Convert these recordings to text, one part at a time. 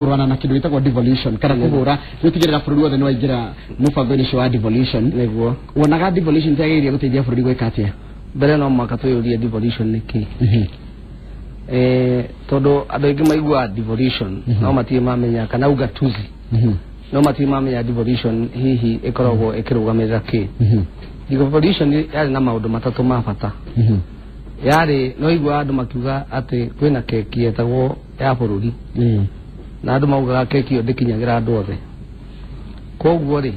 Kũrũana na kĩndũ gĩtagwo devolution kana kũhũra gũtigĩrĩra bũrũri wothe nĩ waingĩra mũbango-inĩ ũcio wa devolution. Nĩguo. Wonaga devolution yagĩrĩire gũteithia bũrũri gwĩka atĩa? Mbere no mũhaka twĩyũrie devolution nĩ kĩ, tondũ andũ aingĩ maiguaga devolution no matirĩ mamenya, kana ugatuzi, no matirĩ mamenya devolution hihi ĩkoragwo ĩkĩrũgamĩrĩra kĩ. Devolution yarĩ na maũndũ matatũ ma bata. Yarĩ no igua andũ makiuga atĩ kwĩna keki yetagwo ya bũrũri, na andũ maugaga keki ĩyo ndĩkinyagĩra andũ othe. Koguo rĩ,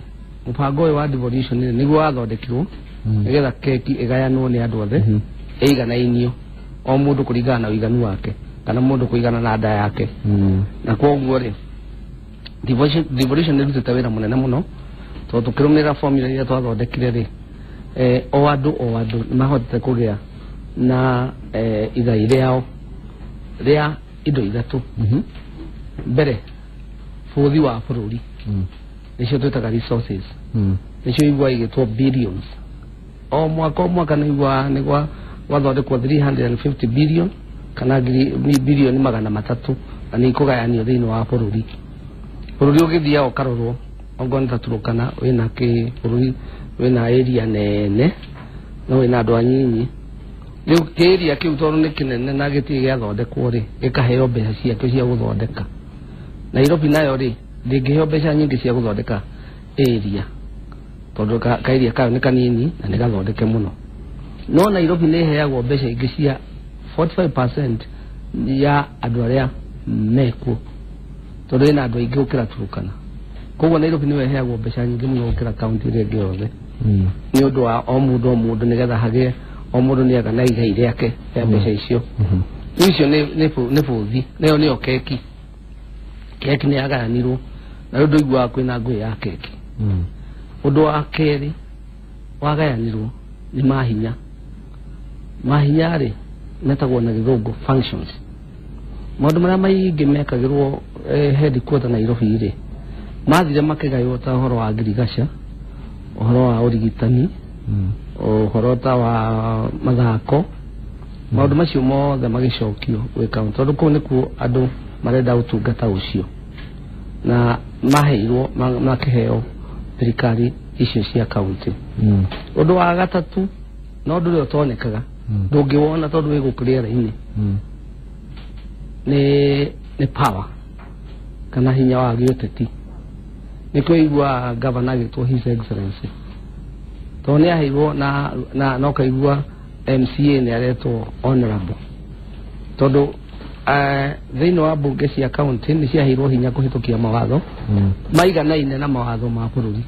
mũbango ũyũ wa devolution rĩ, nĩguo wathondekirwo nĩgetha keki ĩgayanwo nĩ andũ othe, ĩiganainio, o mũndũ kũringana na ũiganu wake kana mũndũ kũigana na nda yake. Na koguo rĩ, devolution nĩ ĩrutĩte wĩra mũnene mũno, tondũ tũkĩrũmĩrĩra formula iria twathondekire rĩ, o andũ nĩ mahotete kũgĩa na igai rĩao rĩa indo ithatũ. Mbere, bũthi wa bũrũri, nĩcio twĩtaga resources, nĩcio igua igĩtwo billions o mwaka o mwaka. Nĩ igua nĩ gwa gwathondekwo 350 billion kana ngiri bilioni 300, na nĩ ikũgayanio thĩinĩ wa bũrũri. Bũrũri ũgĩthiaga ũkarorwo, ongorwo nĩ ta Turkana, wĩna kĩ bũrũri wĩna area nene no wĩna andũ anyinyi. Rĩu kĩĩria kĩu, tondũ nĩ kĩnene na gĩtirĩ gĩathondekwo rĩ, gĩkaheo mbeca ciakĩo cia gũthondeka. Nairobi nayo rĩ, ndĩngĩheo mbeca nyingĩ cia gũthondeka area, tondũ kaeria kayo nĩ kanini na nĩ gathondeke mũno. No Nairobi nĩ ĩheagwo mbeca ingĩ cia 45% ya andũ arĩa mekuo, tondũ ĩna andũ aingĩ gũkĩra Turkana. Koguo Nairobi nĩyo ĩheagwo mbeca nyingĩ mũno gũkĩra kaunti ĩrĩa ĩngĩ yothe, nĩ ũndũ wa o mũndũ o mũndũ, nĩgetha hagĩe o mũndũ nĩ aga na igai rĩake rĩa mbeca icio. Rĩu icio nĩ bũthi, nayo nĩyo keki. Keki nĩ yagayanirwo na rĩu ndũiguaga kwĩna ngũĩ ya keki. Ũndũ wa kerĩ wagayanirwo nĩ mahinya. Mahinya rĩ, metagwo na gĩthũngũ functions. Maũndũ marĩa maingĩ mekagĩrwo headquarter Nairobi rĩ, mathire makĩgaywo, ta ũhoro wa ngirigaca, ũhoro wa ũrigitani, ũhoro ta wa mathako. Maũndũ macio mothe magĩcokio gwĩ kaunti, tondũ kũu nĩkuo andũ marenda ũtungata ũcio, na maheirwo makĩheo thirikari icio cia kaunti. Ũndũ wa gatatũ, na ũndũ ũrĩa ũtonekaga, ndũngĩwona tondũ wĩ gũkũ rĩera-inĩ, nĩ power kana hinya wa gĩũteti. Nĩkĩo igua gavana agĩtwo His Excellency, tondũ nĩ aheirwo na ũkaigua MCA nĩ aretwo honorable, tondũ thĩinĩ wa mbunge cia kaunti nĩ ciaheirwo hinya kũhĩtũkia mawatho maiganaine na mawatho ma bũrũri.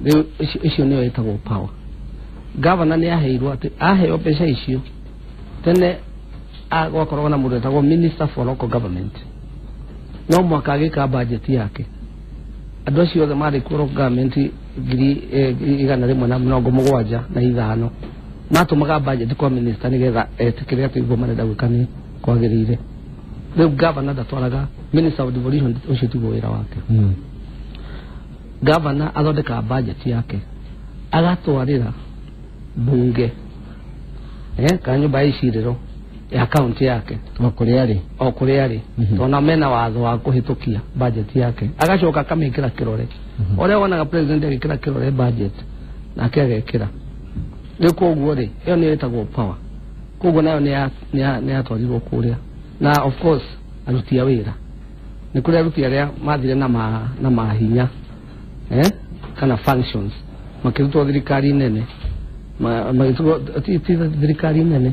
Rĩu icio nĩyo ĩtagwo power. Gavana nĩ aheirwo atĩ aheo mbeca icio. Tene gwakoragwo na mũndũ wetagwo minister for local government, no mwaka agĩka budget yake, andũ acio othe marĩ kuo local government 175,000 matũmaga budget kwa minister nĩgetha etĩkĩre atĩ ũguo marenda gwĩka nĩ kwagĩrĩire. Rĩu gavana ndatwaraga minister of devolution, ũcio tiguo wĩra wake. Gavana athondekaga budget yake, agatwarĩra bunge kana nyũmba ya icirĩro ya kaunti yake. O kũrĩa arĩ. O kũrĩa arĩ, tondũ mena watho wa kũhĩtũkia budget yake, agacoka akamĩkĩra kĩrore ũrĩa wonaga president agĩkĩra kĩrore budget, nake agekĩra. Rĩu koguo rĩ, ĩyo nĩyo ĩtagwo power. Koguo nayo nĩ yatwarirwo kũrĩa. Na of course aruti a wĩra, nĩ kũrĩ aruti arĩa mathire na mahinya kana functions, makĩrutwo thirikari nene, magĩtwo ti thirikari nene,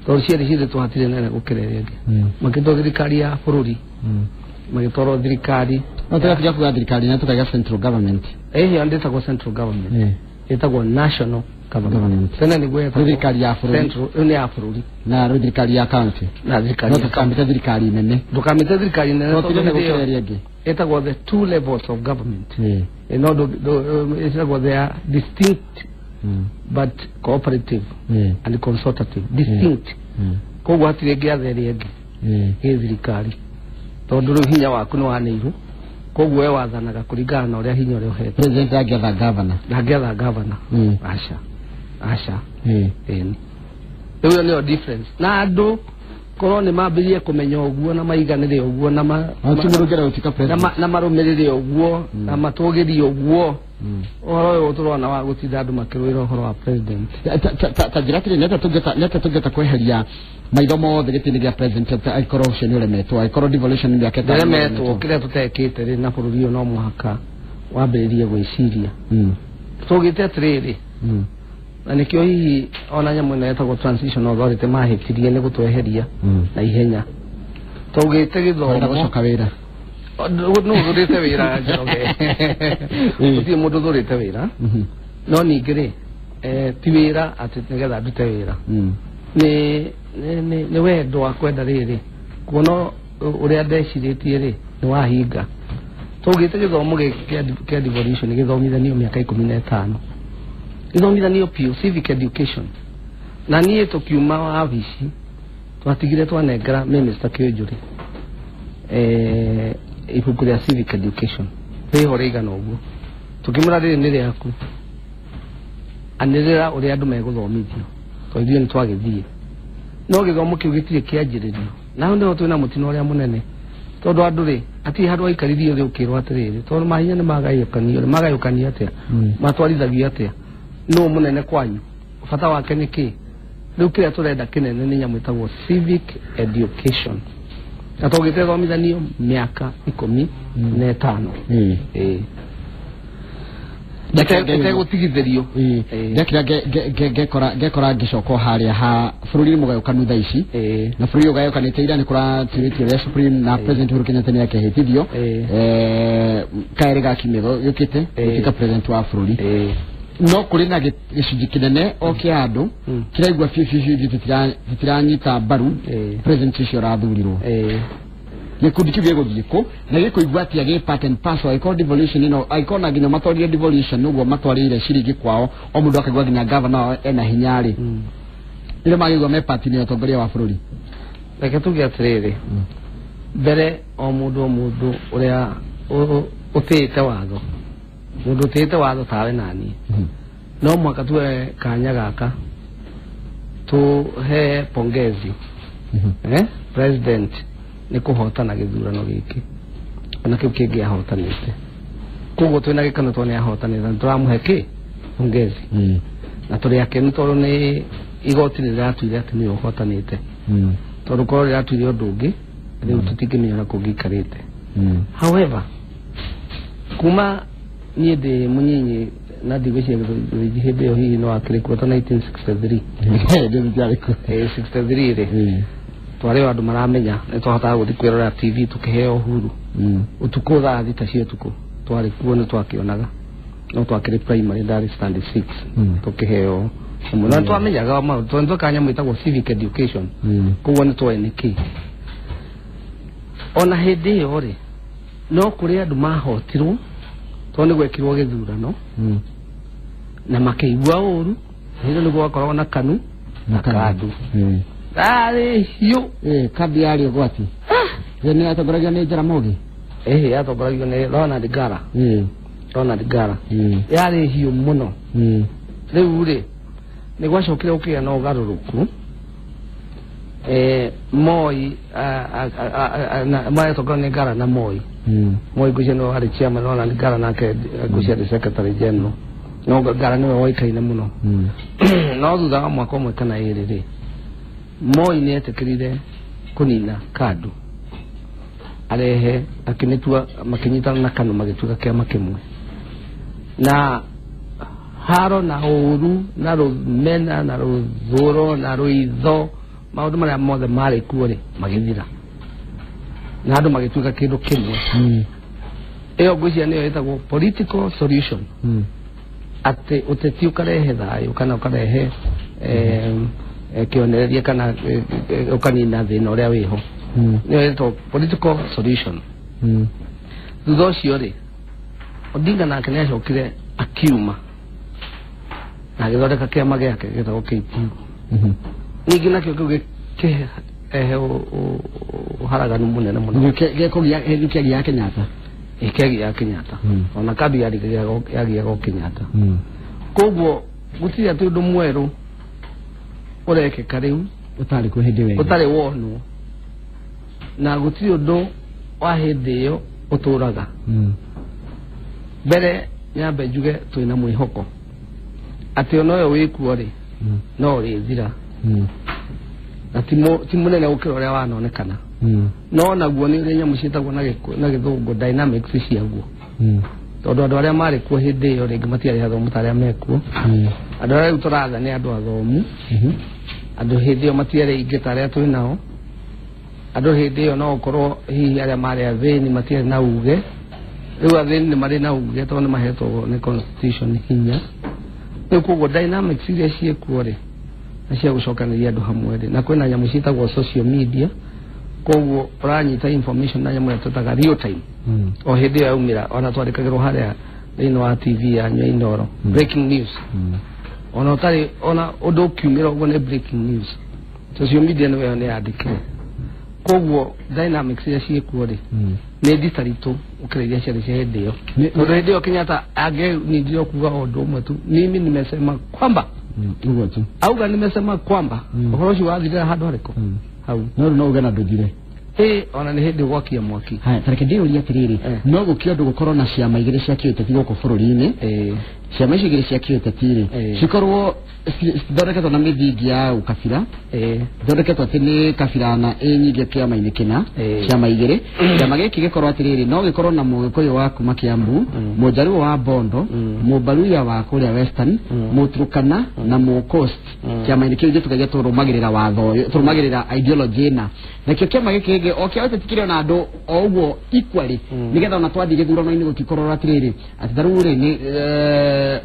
tondũ cierĩ ciĩrĩtwo hatirĩ nene gũkĩra ĩrĩa ĩngĩ, makĩrutwo thirikari ya bũrũri, magĩtwarwo thirikari. No tũgatiga kuga thirikari na tũkaiga central government. Ĩyo ndĩtagwo central government, ĩtagwo national government. Government. Tene nĩguo Nĩ yetagwo thirikari ya bũrũri. Central, ĩyo nĩ ya bũrũri. Na rĩu thirikari ya county. Na thirikari No ya tũkamĩte thirikari nene. Ndũkamĩte thirikari nene, No tondũ ti nene hĩndĩ ĩyo gũkĩra ĩrĩa ĩngĩ. ĩtagwo the two levels of government. No ĩtagwo they are distinct but cooperative and consultative, distinct. Koguo hatirĩ ĩngĩatha ĩrĩa ĩngĩ gĩ thirikari, tondũ rĩu hinya waku nĩ wanĩirwo. Koguo we wathanaga kũringana na ũrĩa hinya ũrĩa ũhetwo. President angĩatha governor? Ndangĩatha governor. Aca, aca. Ĩni, rĩu ĩyo nĩyo difference na andũ. Korwo nĩ mambĩrĩrie kũmenya ũguo na maiganĩre ũguo na na marũmĩrĩre ũguo na matũgĩrie ũguo ũhoro ũyũ tũrona wa gũtinda andũ makĩrũĩra ũhoro wa president. Ta njĩra atĩrĩ, nĩ tũngĩhota kweheria maitho mothe gĩtĩ-inĩ gĩa president angĩkorwo ũcio nĩ ũremetwo, angĩkorwo devolution nĩ mĩaka ĩtano ũremetwo, kĩrĩa tũtekĩte rĩ na bũrũri ũyũ no mũhaka wambĩrĩrie gwĩciria. Tũgĩte atĩrĩrĩ, na nĩkĩo hihi ona nyamũ ĩno ĩtagwo transition authority mahĩtirie nĩ gũtweheria na ihenya. Tũgĩte gĩthomo gũcoka wĩra nũ ũthũrĩte wĩra Njoroge, gũtirĩ mũndũ ũthũrĩte wĩra, no ningĩ rĩ ti wĩra atĩ nĩgetha ndute wĩra, nĩ wendo wa kwenda rĩrĩ kuona ũrĩa ndecirĩtie rĩ nĩ wahinga. Tũgĩte gĩthomo gĩkĩ kĩa devolution gĩthomithanio mĩaka 15, gĩthomithanio piũ, civic education. Na niĩ tũkiuma wabici twatigire twanengera Minister Kĩũnjũrĩ ibuku rĩa civic education rĩho rĩigana ũguo, tũkĩmwĩra rĩrĩ nĩ rĩaku, anĩrĩra ũrĩa andũ megũthomithio, tondũ ithuĩ nĩ twagĩthiĩ. No gĩthomo kĩu gĩtirĩ kĩanjĩrĩrio, na hau nĩho twĩna mũtino ũrĩa mũnene, tondũ andũ rĩ hatirĩ handũ waikaririe ũthĩ ũkĩrwo atĩrĩrĩ, tondũ mahinya nĩ magayũkanio, nĩ magayũkanio atĩa, matwarithagio atĩa, nũ mũnene kwanyu, bata wake nĩ kĩ. Rĩu kĩrĩa tũrenda kĩnene nĩ nyamũ ĩtagwo civic education, na tũgĩte thomithanio mĩaka 15 ĩtegũtigithĩrio. Ndekira ngekora ngĩcoka harĩa ha bũrũri nĩ mũgayũkanu thaa ici, na bũrũri ũgayũkanĩte ira nĩ kũratuĩtio ũrĩa Supreme na President Uhuru Kenyatta nĩ akehĩtithio kaerĩ ga kiumia gĩũkĩte gũtuĩka president wa bũrũri. No kũrĩ na gĩcunjĩ kĩnene o kĩa andũ kĩraigua biũ biũ biũ tũtiranyita mbaru president ũcio ũrathurirwo. Gĩkundi kĩu gĩgũthiĩ kũ na gĩkũigua atĩa gĩ part and parcel, angĩkorwo devolution ĩno, angĩkorwo na nginya matwarire devolution ũguo matwarĩire ciringi kwao, o mũndũ akaigua nginya gavana wao ena hinya rĩ, rĩrĩa magĩigua me part-inĩ ya ũtongoria wa bũrũri. Reke tuge atĩrĩrĩ, mbere o mũndũ ũrĩa ũtĩĩte watho, mũndũ ũtĩĩte watho tawe naniĩ, no mũhaka tuoe kanya gaka tuhe pongezi president nĩ kũhotana gĩthurano gĩkĩ, ona kĩu kĩngĩ ahotanĩte, koguo twĩna gĩkeno tondũ nĩ ahotanĩte, na tũramũhe kĩ pongezi, na tũrĩ akenu tondũ nĩ igoti nĩ rĩratuire atĩ nĩwe ũhotanĩte, tondũ korwo rĩratuire ũndũ ũngĩ rĩu tũtingĩmenya ũrĩa kũngĩikarĩte. However, kuma niĩ ndĩ mũnyinyi na ndigwĩciria hĩndĩ ĩyo hihi no akĩrĩ kuo ta 1963 63 rĩ, twarĩ o andũ maramenya nĩ twahotaga gũthiĩ kwĩrorera TV tũkĩheo uhuru ũtukũ thaa 6 cia ũtukũ, twarĩ kuo nĩ twakĩonaga, no twakĩrĩ primary, ndarĩ standard 6 tũkĩheo na nĩ twamenyaga maũndũ tondũ twekaga nyamũ ĩtagwo civic education, koguo nĩ twoĩ nĩkĩ. Ona hĩndĩ ĩyo rĩ, no kũrĩ andũ mahotirwo tondũ nĩ gwekirwo gĩthurano na makĩigua ũru, hĩndĩ nĩguo gwakoragwo na KANU na KADU arĩ hiũ. KADU yarĩ ũgwati. Nĩ yatongoragio nĩ Jaramogi? Yatongoragio nĩ Ronald Ngara. Ronald Ngara yarĩ hiũ mũno. Rĩu rĩ nĩ gwacokire gũkĩgĩa na ũgarũrũku, Moi maratongoragio nĩ Ngara na Moi. Moi ngwĩciria nĩwe warĩ chairman, Ronald Ngara nake ngwĩciria arĩ secretary general, no Ngara nĩwe woĩkaine mũno. No thutha wa mwaka ũmwe kana ĩrĩ rĩ, Moi nĩ etĩkĩrire kũnina KADU, arehe akĩmĩtua, makĩnyitana na KANU magĩtuĩka kĩama kĩmwe, na haro na ũru na rũmena na rũthũro na rũitho, maũndũ marĩa mothe marĩ kuo rĩ magĩthira, na andũ magĩtuĩka kĩndũ kĩmwe. Ĩyo ngwĩciria nĩyo ĩtagwo political solution, atĩ ũteti ũkarehe thayũ kana ũkarehe kĩonereria kana ũkanina thĩna ũrĩa wĩho, nĩyo ĩtagwo political solution. Thutha ũcio rĩ, Odinga nake nĩ acokire akiuma na agĩthondeka kĩama gĩake gĩtagwo KPU. Ningĩ nakĩo kĩu gĩkĩrehe ũharaganu mũnene mũno. Gĩkĩgia Kenyatta, ĩkĩgia Kenyatta, ona KADU yagiaga o Kenyatta. Koguo gũtirĩ atĩ ũndũ mwerũ ũrekĩka rĩu ũtarĩ kuo hĩndĩ ĩyo ũtarĩ wonwo. Na gũtirĩ ũndũ wa hĩndĩ ĩyo ũtũraga. Mbere nyambe njuge twĩna mwĩhoko atĩ ona ũyũ wĩkuo rĩ no ũrĩthira na ti mũnene gũkĩra ũrĩa wanonekana. No naguo nĩ ũrĩa nyamũ ciĩtagwo na gĩthũngũ dynamics ciaguo. Tondũ andũ arĩa marĩ kuo hĩndĩ ĩyo rĩngĩ matiarĩ athomu ta arĩa mekuo. Andũ arĩa rĩu tũratha nĩ andũ athomu. Andũ hĩndĩ ĩyo matiarĩ aingĩ ta arĩa twĩ nao. Andũ hĩndĩ ĩyo no ũkorwo hihi arĩa marĩ athĩni matiarĩ na uge. Rĩu athĩni nĩ marĩ na uge tondũ nĩ mahetwo nĩ constitution hinya. Rĩu koguo dynamics iria ciĩkuo rĩ na cia gũcokanĩria andũ hamwe rĩ, na kwĩna nyamũ ciĩtagwo social media, koguo ũranyita information na nyamũ ĩrĩa twĩtaga real time. O hĩndĩ ĩyo yaumĩra ona twandĩkagĩrwo harĩa thĩinĩ wa TV ya Inooro breaking news. Ona ũtarĩ ona ũndũ ũkiumĩra ũguo nĩ breaking news. Social media nĩyo nĩ yandĩkire. Koguo dynamics iria ciĩkuo rĩ nĩ nditaritũ gũkĩra iria ciarĩ cia hĩndĩ ĩyo. Tondũ hĩndĩ ĩyo Kenyatta angĩnindire kuga ũndũ ũmwe tu, mimi nimesema kwamba ũguo tu auga nimesema kwamba ũhoro ũcio wathirĩra handũ harĩkũ hau. No rĩu no uge na ndũthire. Ona nĩ hĩndĩ gwakia mwaki. Haya, tareke ndĩũrie atĩrĩrĩ, no gũkĩo ũndũ gũkorwo na ciama igĩrĩ cia kĩũteti gũkũ bũrũri-inĩ. Ciama icio igĩrĩ cia kĩũteti rĩ cikorwo cithondeketwo na mĩthingi ya ũkabira, ithondeketwo atĩ nĩ kabira na ĩ nyingĩ kĩama-inĩ kĩna, ciama igĩrĩ. Kĩama gĩkĩ gĩkorwo atĩrĩrĩ, no gĩkorwo na Mũgĩkũyũ wa kuma Kiambu, Mũnjaruo wa Bondo, Mũbaruya wa kũrĩa Western, Mũturukana na Mũcoast. Kĩama-inĩ kĩu ithuĩ tũkaigua tũrũmagĩrĩra watho ũyũ, tũrũmagĩrĩra ideology ĩna. Nakĩo kĩama gĩkĩ kĩngĩ o kĩa ũteti kĩrĩ ona andũ o ũguo equally, nĩgetha ona twathiĩ gĩthurano-inĩ gũtikorwo atĩrĩrĩ atĩ ta rĩu rĩ nĩ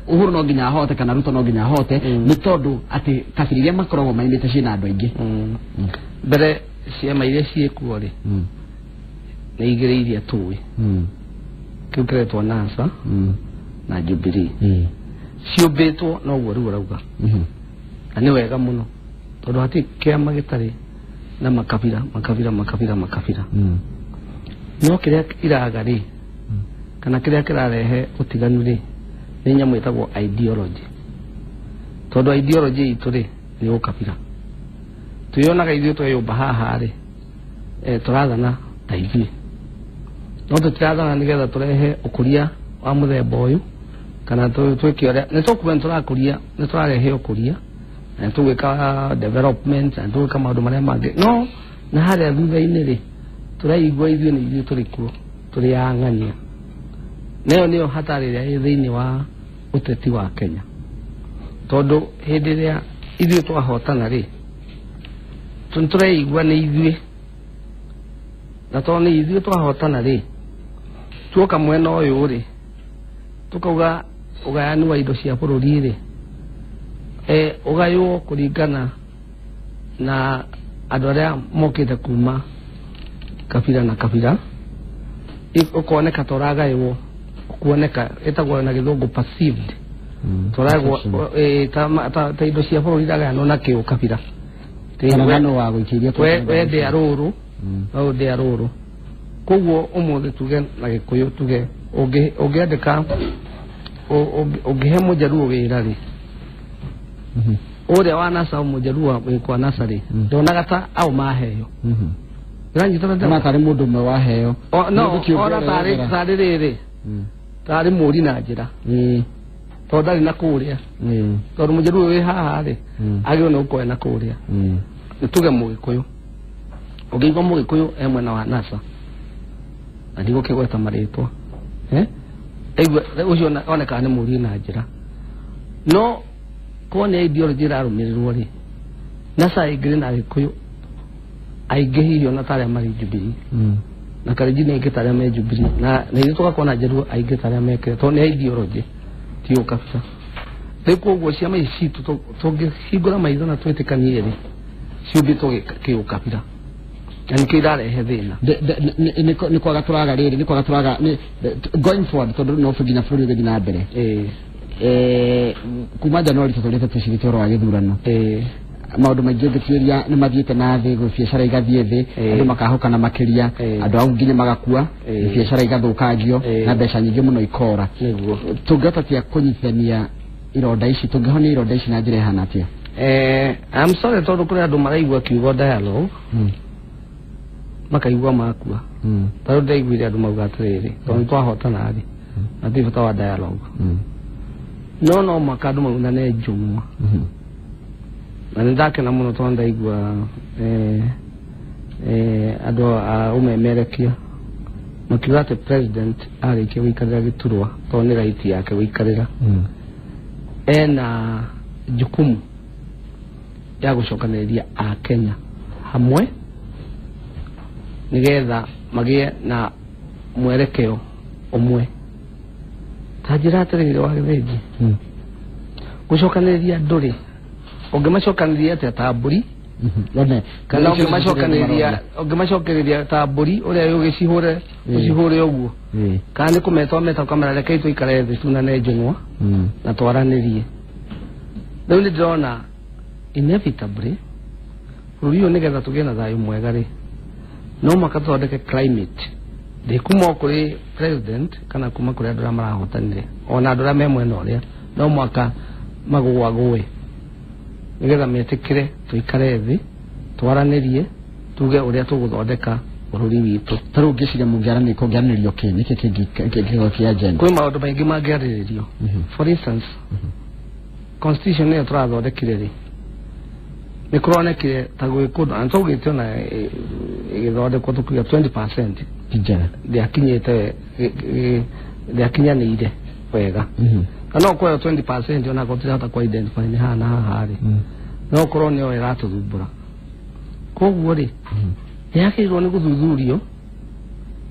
Uhuru no nginya ahote kana Ruto no nginya ahote, nĩ tondũ atĩ kabira iria makoragwo maimĩte ciĩna andũ aingĩ. Mbere ciama iria ciĩkuo rĩ nĩ igĩrĩ iria tũĩ, kĩu kĩretwo NASA na Jubilee. Ciũmbĩtwo noguo rĩu ũrauga, na nĩ wega mũno tondũ hatirĩ kĩama gĩtarĩ na makabira makabira makabira makabira. No kĩrĩa iraga rĩ kana kĩrĩa kĩrarehe ũtiganu rĩ nĩ nyamũ ĩtagwo ideology. Tondũ ideology itũ rĩ nĩ ũkabira. Twĩyonaga ithuĩ tweyũmba haha rĩ tũrathana ta ithuĩ, no tũtirathana nĩgetha tũrehe ũkũria wa mũthemba ũyũ kana twĩke ũrĩa nĩ tũkuga nĩ tũrakũria, nĩ tũrarehe ũkũria na nĩ tũgwĩka development na nĩ tũgwĩka maũndũ marĩa mangĩ, no na harĩa thutha-inĩ rĩ tũraigua ithuĩ nĩ ithuĩ tũrĩ kuo tũrĩ ang'ania. Nayo nĩyo hatarĩ ĩrĩa ĩ thĩinĩ wa ũteti wa Kenya, tondũ hĩndĩ ĩrĩa ithuĩ twahotana rĩ tũreigua nĩ ithuĩ, na tondũ nĩ ithuĩ twahotana rĩ tuoka mwena ũyũ rĩ tũkauga ũgayani wa indo cia bũrũri rĩ ũgaywo kũringana na andũ arĩa mokĩte kuma kabira na kabira, ũkoneka ta ũragaywo, ũkuoneka ĩtagwo na gĩthũngũ perceived, tũragwo ta indo cia bũrũri iragayanwo na kĩũkabira. We ndĩ a rũrũ, we ndĩ a rũrũ. Koguo ũmũthĩ tuge na Gĩkũyũ tuge ũngĩandĩka ũngĩhe Mũjaruo wĩra rĩ, ũrĩa wa NASA Mũjaruo wĩ kwa NASA rĩ ndonaga ta au maheo. Ũranyita tarĩ mũndũ ũmwe waheo. No ona tarĩ rĩrĩ tarĩ mũri na njĩra tondũ ndarĩ na kũrĩa, tondũ Mũjaruo wĩ haha rĩ agĩrĩirwo nĩ gũkorwo na kũrĩa. Nĩ tuge Mũgĩkũyũ, ũngĩigua Mũgĩkũyũ e mwena wa NASA na ndigũkĩgweta marĩtwa, aigua ũcio onekaga nĩ mũri na njĩra, no korwo nĩ ideology ĩrarũmĩrĩrwo rĩ, NASA ĩngĩrĩ na Agĩkũyũ aingĩ hihi ona ta arĩa marĩ Jubilee na Kalenjin aingĩ ta arĩa me Jubilee na ithuĩ tũgakorwo na Njaruo aingĩ ta arĩa mekĩre, tondũ nĩ ideology ti ũkabira. Rĩu koguo ciama ici citũ tũngĩhingũra maitho na twĩtĩkanie rĩ ciũmbĩtwo kĩũkabira na nĩkĩo irarehe thĩna. Nĩ kwaga tũraga rĩrĩ, nĩ kwaga tũraga going forward, tondũ no nginya bũrũri ũgĩthiĩ na mbere. Kuma Januari tũtũrĩte twĩcirĩtie ũhoro wa gĩthurano, maũndũ maingĩ ũngĩtuĩria nĩ mathiĩte na thĩ, biacara igathiĩ thĩ, andũ makahũkana makĩria, andũ ao nginya magakua, biacara igathũkangio na mbeca nyingĩ mũno ikora. Tũngĩhota atĩa kũnyitithania ironda ici, tũngĩhonia ironda ici na njĩra ĩhana atĩa? I'm sorry tondũ kũrĩ andũ maraigua kiugo dialogue Makaigua makua. Tarĩu ndaiguire andũ mauga atĩrĩrĩ, tondũ nĩtwahotana rĩ, hatirĩ bata wa dialogue. No mũhaka andũ maunane njũng'wa. Na nĩ ndakena mũno tondũ ndaigua andũ a ũmemerekia makiuga atĩ president arĩkia gũikarĩra gĩturwa, tondũ nĩ right yake gũikarĩra, ena jukumu ya gũcokanĩrĩria Akenya hamwe nĩgetha magĩe na mwerekeo ũmwe. Ta njĩra atĩrĩrĩ wa Gĩthĩnji, gũcokanĩrĩria andũ rĩ, ũngĩmacokanĩrĩria atĩa ta mbũri? Kana ũngĩmacokanĩrĩria ta mbũri ũrĩa ũgĩcihũre ũcihũre ũguo, kana nĩ kũmeta meta ũkamera rekei tũikare thĩ tunane njũng'wa na twaranĩrie. Rĩu nĩ ndĩrona inevitably bũrũri ũyũ nĩgetha tũgĩe na thayũ mwega rĩ, no mũhaka tũthondeke climate ndĩ kuma o kũrĩ president kana kuma kũrĩ andũ arĩa marahotanire, ona andũ arĩa me mwena ũrĩa, no mũhaka magũagũe nĩgetha metĩkĩre tũikare thĩ twaranĩrie tuge ũrĩa tũgũthondeka bũrũri witũ. Tarĩu ngĩciria kũngĩaranĩrio kĩ nĩkĩ kĩngĩ kĩa agenda? Kwĩ maũndũ maingĩ mangĩarĩrĩrio. For instance, constitution ĩyo tũrathondekire rĩ, nĩ kũronekire ta gwĩ kũndũ na twaugĩte ona ĩgĩthondekwo tũkiuga 20% ti njega, ndĩakinyĩte, ndĩakinyanĩire wega. Na no ũkorwo 20% ona korwo tũtirahota kũ identify nĩ haha na haha rĩ, no ũkorwo nĩyo ĩratũthumbũra. Koguo rĩ, nĩ yagĩrĩirwo nĩ gũthuthurio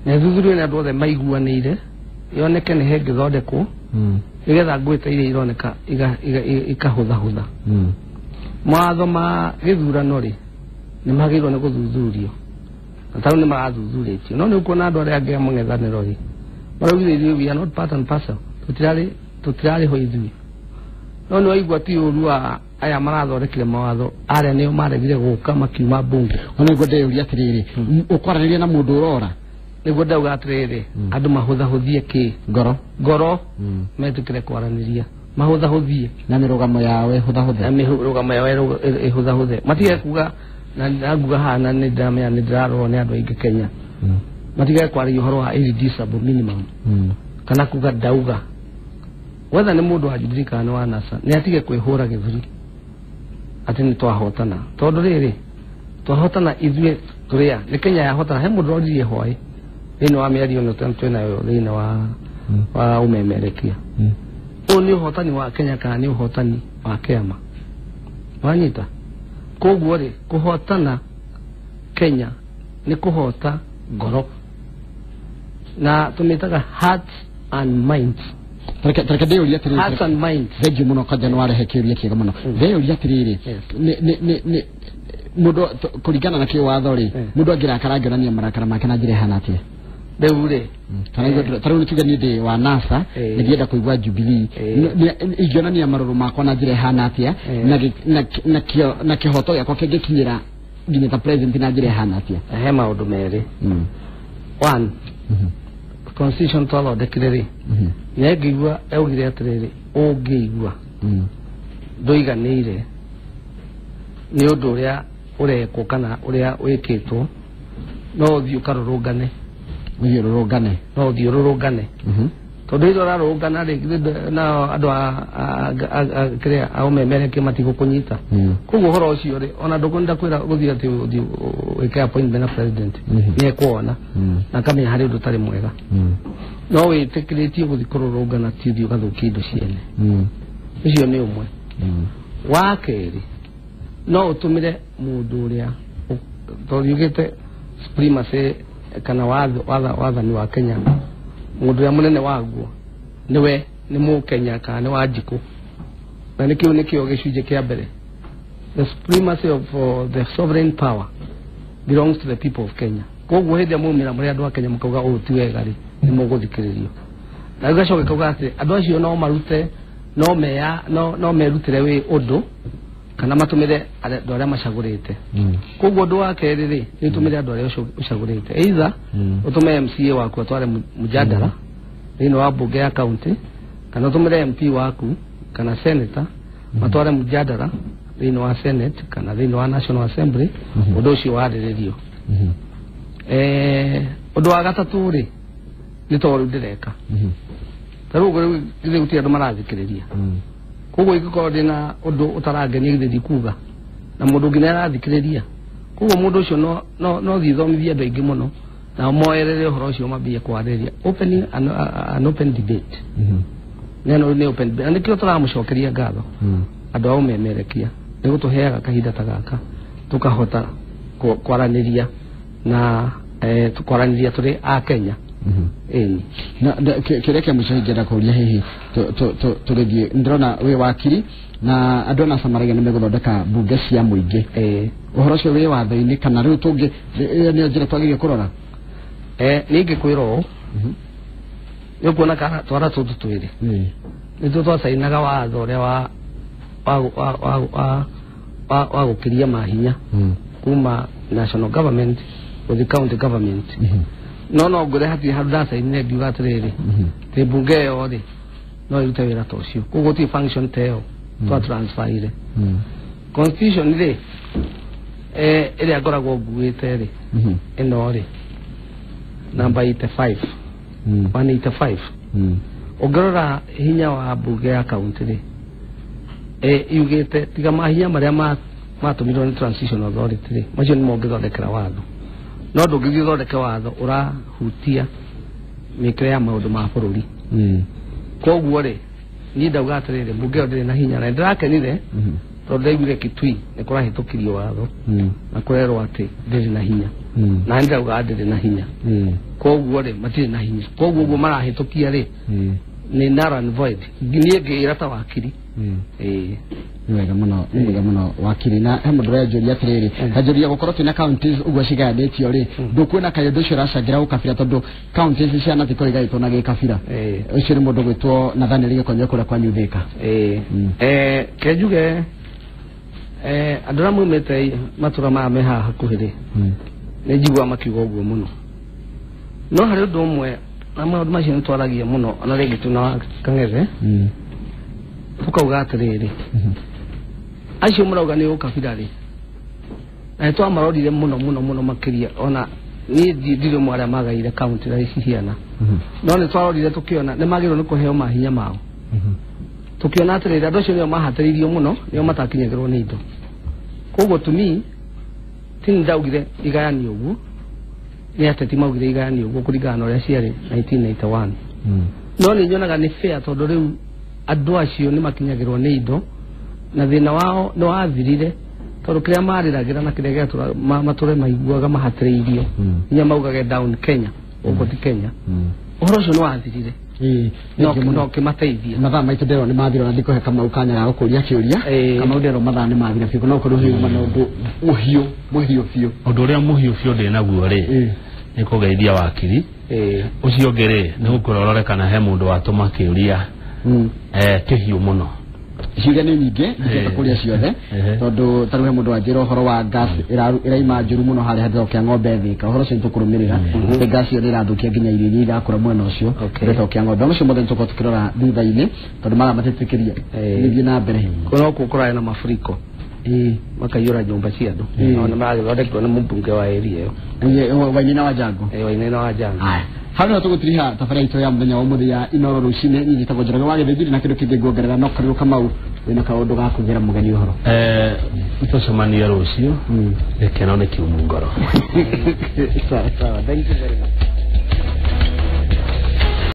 na ĩthuthurio nĩ andũ othe maiguanĩire, yoneke nĩ hengĩthondekwo nĩgetha ngũĩ ta iria ironeka ikahũthahũtha. Mawatho ma gĩthurano rĩ, nĩ magĩrĩirwo nĩ gũthuthurio na tarĩu nĩ marathuthurĩtio, no nĩ ũkuona andũ arĩa angĩ a mũng'ethanĩro rĩ, maraugire ithuĩ we are not part and parcel, tũtirarĩ ho ithuĩ. No nĩ waigua ti ũru wa aya marathondekire mawatho, arĩa nĩo maregire gũka makiuma bunge. Ona nĩguo ndĩyũria atĩrĩrĩ, ũkwaranĩria na mũndũ ũrora? Nĩguo ndauga atĩrĩrĩ, andũ mahũthahũthie kĩ ngoro, metĩkĩre kwaranĩria, mahũthahũthie na mĩrũgamo yao ĩhũthahũthe, na mĩrũgamo yao ĩhũthahũthe, matige kuga na nguga haha na nĩ ndĩramenya nĩ ndĩrarorwo nĩ andũ aingĩ Kenya, matige kwaragia ũhoro wa irreducible minimum kana kuga ndauga. Wetha nĩ mũndũ wa Jubilee kana nĩ wa NASA, nĩ atige kwĩhũra gĩthũri atĩ nĩ twahotana, tondũ rĩrĩ twahotana ithuĩ tũrĩa nĩ Kenya yahotana. He mũndũ ũroririe hwaĩ thĩinĩ wa mĩario ĩno twĩnayo thĩinĩ wa ũmemerekia, ũyũ nĩ ũhotani wa Kenya kana nĩ ũhotani wa kĩama? Wanyita? Koguo rĩ, kũhotana Kenya nĩ kũhota ngoro, na tũmĩtaga hearts and minds. Tareke ndĩyũrie atĩrĩrĩ, hearts and minds. Thengiũ mũno kanja nĩ warehe kĩũria kĩega mũno. Ndĩyũria atĩrĩrĩ, nĩ mũndũ kũringana na kĩwatho rĩ, mũndũ angĩrakara angĩonania marakara make na njĩra ĩhana atĩa? Rĩu rĩ, tarĩu nĩ tuge niĩ ndĩ wa NASA, nĩngĩenda kũigua Jubilee, ingĩonania marũrũ makwa na njĩra ĩhana atĩa, na kĩhoto gĩakwa kĩngĩkinyĩra nginya ta president na njĩra ĩhana atĩa? He maũndũ merĩ. One, constitution twathondekire rĩ, nĩ ngĩigua yaugire atĩrĩrĩ, ũngĩigua ndũiganĩire nĩ ũndũ ũrĩa ũrekwo kana ũrĩa wĩkĩtwo, no ũthiĩ ũkarũrũngane. Ũthiĩ ũrũrũngane. No ũthiĩ ũrũrũngane, tondũ rĩrĩa ũrarũrũngana rĩ, nao andũ a kĩrĩa a ũmemerekia matigũkũnyita. Koguo ũhoro ũcio rĩ, ona ndũkwenda kwĩra gũthiĩ atĩ ũthiĩ wĩke appointment na president, nĩ ekuona na akamenya harĩ ũndũ ũtarĩ mwega. No wĩtĩkĩrĩtio gũthiĩ kũrũrũngana, ti ũthiĩ ũgathũkia indo ciene. Ũcio nĩ ũmwe. Wa kerĩ, no ũtũmĩre mũndũ ũrĩa, tondũ yugĩte supremacy kana wathani wa Kenya, mũndũ ũrĩa mũnene waguo nĩwe nĩ mũkenya kana nĩ Wanjikũ, na nĩkĩo nĩkĩo gĩcunjĩ kĩa mbere, the supremacy of the sovereign power belongs to the people of Kenya. Koguo hĩndĩ ĩrĩa mwaumĩra mũrĩ andũ a Kenya mũkauga ũũ ti wega rĩ, nĩ mũgũthikĩrĩrio. Na gĩgacoka gĩkauga atĩ andũ acio no marute, no meya no merutĩre wĩ ũndũ kana matũmĩre andũ arĩa macagũrĩte. Koguo ũndũ wa kerĩ rĩ, nĩ ũtũmĩre andũ arĩa ũcagũrĩte, either ũtũme MCA waku atware mũjadala thĩinĩ wa mbunge ya county, kana ũtũmĩre MP waku kana senator matware mũjadala thĩinĩ wa Senate kana thĩinĩ wa National Assembly, ũndũ ũcio warĩrĩrio. Ũndũ wa gatatũ rĩ nĩ to rĩu ndĩreka. Ta rĩu ũguo githĩ gũtirĩ andũ marathikĩrĩria. Koguo ingĩkorwo ndĩna ũndũ ũtarangenia githĩ ndikuga na mũndũ ũngĩ nĩarathikĩrĩria. Koguo mũndũ ũcio no thiĩ thomithie andũ aingĩ mũno na moerere ũhoro ũcio mambie kwarĩrĩria. Opening an open debate. Neno nĩ open debate. Na nĩkĩo tũramũcokeria ngatho andũ a ũmemerekia nĩ gũtũheaga kahinda ta gaka tũkahota kwaranĩria na kwaranĩria tũrĩ a Kenya. Ĩni. Na kĩrĩa kĩa mũico ingĩenda kũria hihi tũgĩthiĩ ndĩrona wĩ wakiri na andũ ona Samaragia nĩ megũthondeka mbunge cia mũingĩ. Ũhoro ũcio wĩ watho-inĩ kana rĩu tũngĩ ĩyo nĩyo njĩra twagĩrĩire kũrora? Niĩ ingĩkwĩra ũũ nĩ ũkuona kana twara tũtũ twĩrĩ nĩtuo twacainaga watho ũrĩa wa gũkĩria mahinya kuma national government gũthiĩ county government. No ngwĩre hatirĩ handũ ndacainire ngiuga atĩrĩrĩ atĩ mbunge ĩyo rĩ no ĩrute wĩra ta ũcio. Koguo gũtirĩ function ta ĩyo twa transferire. Constitution rĩ ĩrĩa ngoragwo nguĩte rĩ ĩno rĩ namba 85 185 ũngĩrora hinya wa mbunge ya county rĩ yugĩte tiga mahinya marĩa matũmirwo nĩ transition authority rĩ macio nĩmo ũngĩthondekera watho. No ndũngĩthiĩ ũthondeke watho ũrahutia mĩkĩre ya maũndũ ma bũrũri. Koguo rĩ niĩ ndauga atĩrĩrĩ mbunge ĩyo ndĩrĩ na hinya na nĩndĩrakenire tondũ ndaiguire Kitui nĩ kũrahĩtũkirio watho na kũrerwo atĩ ndĩrĩ na hinya. Na nĩ ndauga ndĩrĩ na hinya. Koguo rĩ matirĩ na hinya. Koguo ũguo marahĩtũkia rĩ nĩ null and void. Niĩ ngĩĩra ta wakiri. Nĩ wega mũno, nĩ wega mũno wakiri. Na he mũndũ ũranjũria atĩrĩrĩ kanjũria gũkorwo twĩna counties ũguo cigayanĩtio rĩ ndũkuona kaĩ ũndũ ũcio ũracangĩra gũkabira tondũ counties cia Nathikoro igaĩtwo na gĩkabira. Ũcio nĩ mũndũ gwĩtwo Nathaniel Gĩkonyo kũrĩa kwanyu Thĩka. Ke njuge andũ arĩa maumĩte matũra maya me haha hakuhĩ rĩ nĩ njiguaga makiuga ũguo mũno. No harĩ ũndũ ũmwe na maũndũ macio nĩ twaragia mũno ona rĩngĩ tuna wa Kang'ethe tukauga atĩrĩrĩ acio mũrauga nĩ ũkabira rĩ na nĩ twamarorire mũno mũno mũno makĩria ona niĩ ndirĩ ũmwe arĩa magaire county na cihiana no nĩ twarorire tũkĩona nĩ magĩrĩirwo nĩ kũheo mahinya mao. Tũkĩona atĩrĩrĩ andũ acio nĩo mahatĩrĩirio mũno nĩo matakinyagĩrwo nĩ indo. Koguo to me ti nĩ ndaugire igayanio ũguo nĩ ateti maugire igayanio ũguo kũringana na ũrĩa ciarĩ 1991. No nĩ nyonaga nĩ fair tondũ rĩu andũ acio nĩ makinyagĩrwo nĩ indo na thĩna wao nĩ wathirire tondũ kĩrĩa marĩragĩra na kĩrĩa gĩatũra matũre maiguaga mahatĩrĩirio nginya maugage down Kenya gũkũ ti Kenya. Ũhoro ũcio nĩ wathirire no kĩmateithia. Mathaa maitũ ndĩrona nĩ mathira na ndikũhe Kamau kanya ga gũkũria kĩũria. Kamau ndĩrona mathaa nĩ mathira biũ no ũkorwo hiuma na ũndũ mũhiũ biũ. Ũndũ ũrĩa mũhiũ biũ ndĩ naguo rĩ nĩ kũgeithia wakiri. Ũcio ũngĩ rĩ nĩ gũkũrora ũrore kana he mũndũ watũma kĩũria kĩhiũ mũno. Ciũria nĩ nyingĩ ndingĩhota kũria ciothe tondũ ta rĩu he mũndũ wanjĩra ũhoro wa gas ĩraima njũru mũno harĩa handũ kĩa ng'ombe Thĩka. Ũhoro ũcio nĩtũkũrũmĩrĩra. Atĩ gas ĩyo nĩ ĩrathũkia nginya irio iria irakũra mwena ũcio kĩroto kĩa ng'ombe. Macio mothe nĩtũkorwo tũkĩrora thutha-inĩ tondũ mathaa matĩtĩkĩria nĩthiĩ na mbere. No kũu kũrarĩ na mafuriko makaiyũra nyũmba cia andũ. No nĩ maragĩthondekwo nĩ mũmbunge wa area ĩyo Wainina wa Jango. Wainina wa Jango. Hau nĩho tũgũtiriha tabarĩra itũ ya mũthenya wa ũmũthĩ ya Inooro rũcinĩ. Niĩ njĩtagwo Njoroge wa Gĩthĩnjiri na kĩndũ kĩngĩ nguongerera no korirwo Kamau wĩna kaũndũ ga kugĩra mũgeni ũhoro. Tũcemanie rũciũ. Gĩkeno nĩ kiumu ngoro. Sawa sawa, thank you very much.